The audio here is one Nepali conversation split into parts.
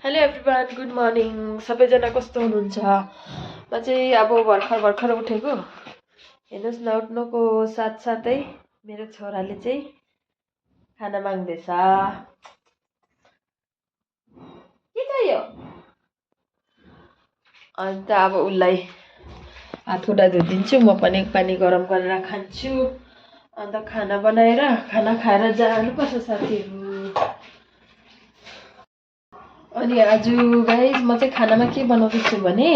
Hello everyone, good morning. सबैजना कस्तो हुनुहुन्छ? म चाहिँ अब भर्खर उठेको। हेर्नुहोस् न, उठ्नुको साथसाथै मेरो छोराले चाहिँ खाना माग्दैछ। के चाहियो? अन्त अब उसलाई हात खुट्टा धोइदिन्छु, म पनि पानी गरम गरेर खान्छु। अन्त खाना बनाएर खाना खाएर जानुपर्छ साथीहरू। अनि आज गाइस म चाहिँ खानामा के बनाउँदैछु भने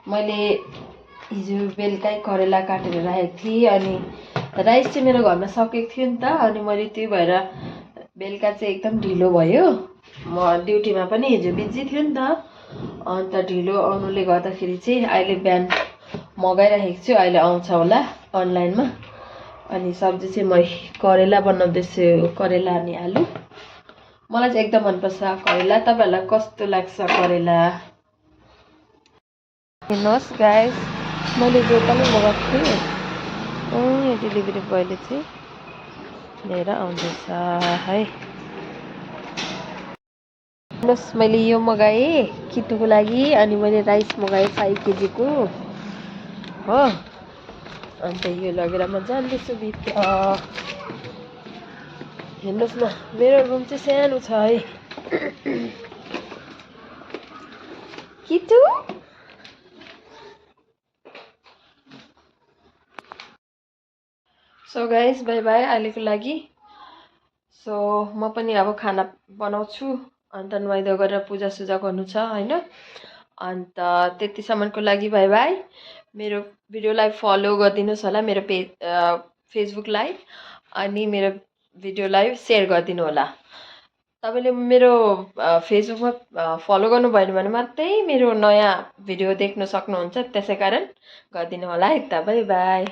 मैले हिजो बेलुकै करेला काटेर राखेको थिएँ। अनि राइस चाहिँ मेरो घरमा सकेको थियो नि त। अनि मैले त्यही भएर बेलुका चाहिँ एकदम ढिलो भयो। म ड्युटीमा पनि हिजो बिजी थियो नि त। अन्त ढिलो आउनुले गर्दाखेरि चाहिँ अहिले बिहान मगाइराखेको छु, अहिले आउँछ होला अनलाइनमा। अनि सब्जी चाहिँ म करेला बनाउँदैछु, करेला अनि आलु। मलाई चाहिँ एकदम मनपर्छ करेला। तपाईँहरूलाई कस्तो लाग्छ करेला? हेर्नुहोस् गाइस, मैले जो पनि मगाएको थिएँ यो डेलिभरी बोयले चाहिँ लिएर आउँदैछ है। हेर्नुहोस्, मैले यो मगाएँ किटुको लागि। अनि मैले राइस मगाएँ 5 केजीको हो। अन्त यो लगेर म जान्दैछु भित्र। हेर्नुहोस् न, मेरो रुम चाहिँ सानो छ है। किटु सो गाइस, बाई बाई अहिलेको लागि। सो म पनि अब खाना बनाउँछु। अन्त नुहाइधुवाइ गरेर पूजासुजा गर्नु छ होइन। अन्त त्यतिसम्मको लागि बाई बाई। मेरो भिडियोलाई फलो गरिदिनुहोस् होला, मेरो फेसबुकलाई। अनि मेरो भिडियोलाई सेयर गरिदिनु होला। तपाईँले मेरो फेसबुकमा फलो गर्नुभयो भने मात्रै मेरो नयाँ भिडियो देख्न सक्नुहुन्छ। त्यसै कारण गरिदिनु होला है त। By by.